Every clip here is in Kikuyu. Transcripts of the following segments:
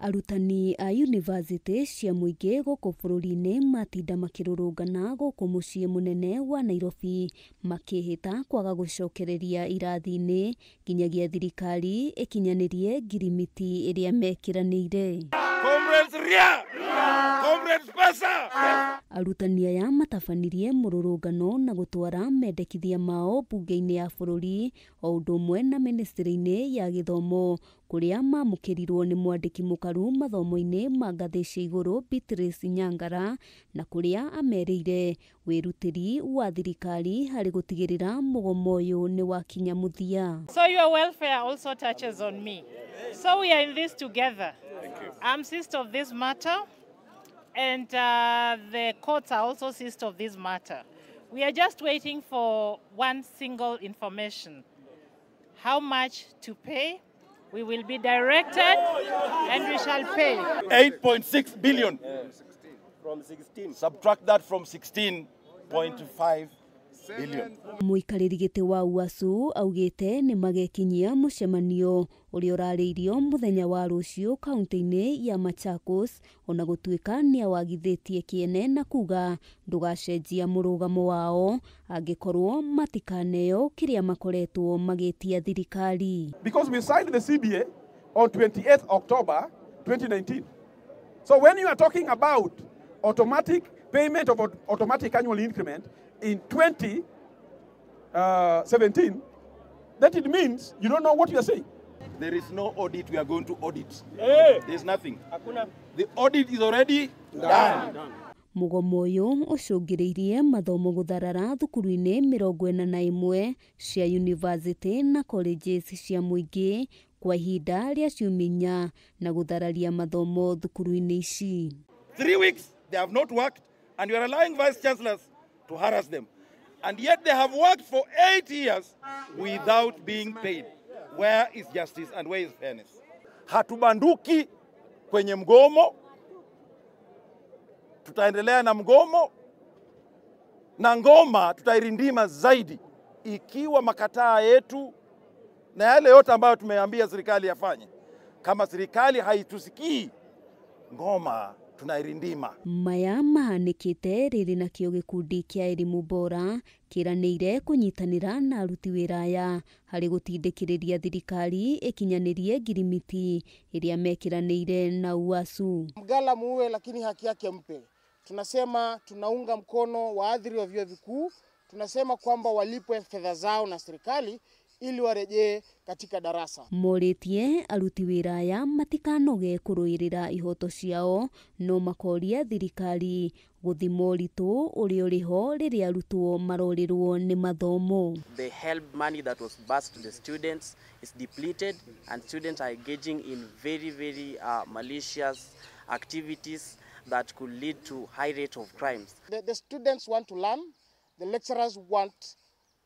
Arutani a yunivasĩtĩ cia mũingĩ gũkũ bũrũri-inĩ matinda makĩrũrũngana gũkũ mũciĩ mũnene wa Nairobi makĩhĩta kwaga gũcokereria irathi-inĩ nginyagia thirikari ĩkinyanĩrie ngirimiti ĩrĩa mekĩranĩire. Comrades ria! Comrades pesa! Arutani aya matabanirie mũrũrũngano na gũtwara mendekithia mao mbunge-inĩ ya bũrũri o ũndũ ũmwe na ministry-inĩ ya gĩthomo kũrĩa mamũkĩrirwo nĩ mwandĩki mũkaru mathomo-inĩ ma ngathĩ cia igũrũ Beatrice Nyangara na kũrĩa amerĩire wĩrutĩri wa thirikari harĩ gũtigĩrĩra mũgomo ũyũ nĩ wakinya mũthia. So your welfare also touches on me. So we are in this together. I'm seized of this matter, and the courts are also seized of this matter. We are just waiting for one single information: how much to pay. We will be directed and we shall pay. 8.6 billion. From 16. Subtract that from 16.5 billion. Mũikarĩri gĩtĩ wa UASU augĩte nĩ magekinyia mũcemanio ũrĩa ũrarĩirio mũthenya wa rũciũ kaunti-inĩ ya Machakos ona gũtuĩka nĩawagithĩtie kĩene na kuga ndũgacenjia mũrũgamo wao angĩkorwo matikaneo kĩrĩa makoretwo magĩtia thirikari. Because we signed the CBA on 28th October 2019. So when you are talking about automatic payment of automatic annual increment in 2017, that it means you don't know what you are saying. There is no audit. We are going to audit. Hey. There's nothing. The audit is already done. Mũgomo ũyũ ũcũngĩrĩirie mathomo gũtharara thukuru-inĩ 41 cia yunivasĩtĩ na colleges cia mũingĩ kwa ihinda rĩa ciumia inya na gũthararia mathomo thukuru-inĩ ici. 3 weeks they have not worked, and you are allowing vice chancellors to harass them. And yet they have worked for 8 years without being paid. Where is justice and where is fairness? Hatubanduki kwenye mgomo. Tutaendelea na mgomo, na ngoma tutairindima zaidi ikiwa makataa yetu na yale yote ambayo tumeambia serikali yafanye. Kama serikali haitusikii, ngoma tunairindima. Maya mahanĩkĩte rĩrĩ nakĩo gĩkundi kĩa elimu bora kĩranĩire kũnyitanĩra na aruti wĩra aya harĩ gũtindĩkĩrĩria thirikari ĩkinyanĩrie ngirimiti ĩrĩa mekĩranĩire na UASU. Mgala muue, lakini haki yake mpe. Tunasema tunaunga mkono waadhiri wa vyuo vikuu, tunasema kwamba walipwe fedha zao na serikali ili warejee katika darasa. Morĩtie aruti wĩra aya matikanoge kũrũĩrĩra ihoto ciao no makoria thirikari gũthima ũritũ ũrĩa ũrĩho rĩrĩa arutwo marorĩrwo nĩ mathomo. The help money that was bursed to the students is depleted, and students are engaging in very, very malicious activities that could lead to high rate of crimes. The students want to learn, the lecturers want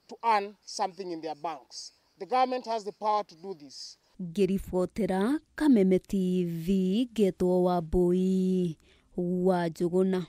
to earn something in their banks. The government has the power to do this. Ngĩribotera Kameme TV ngetwo Wambui wa Njũgũna.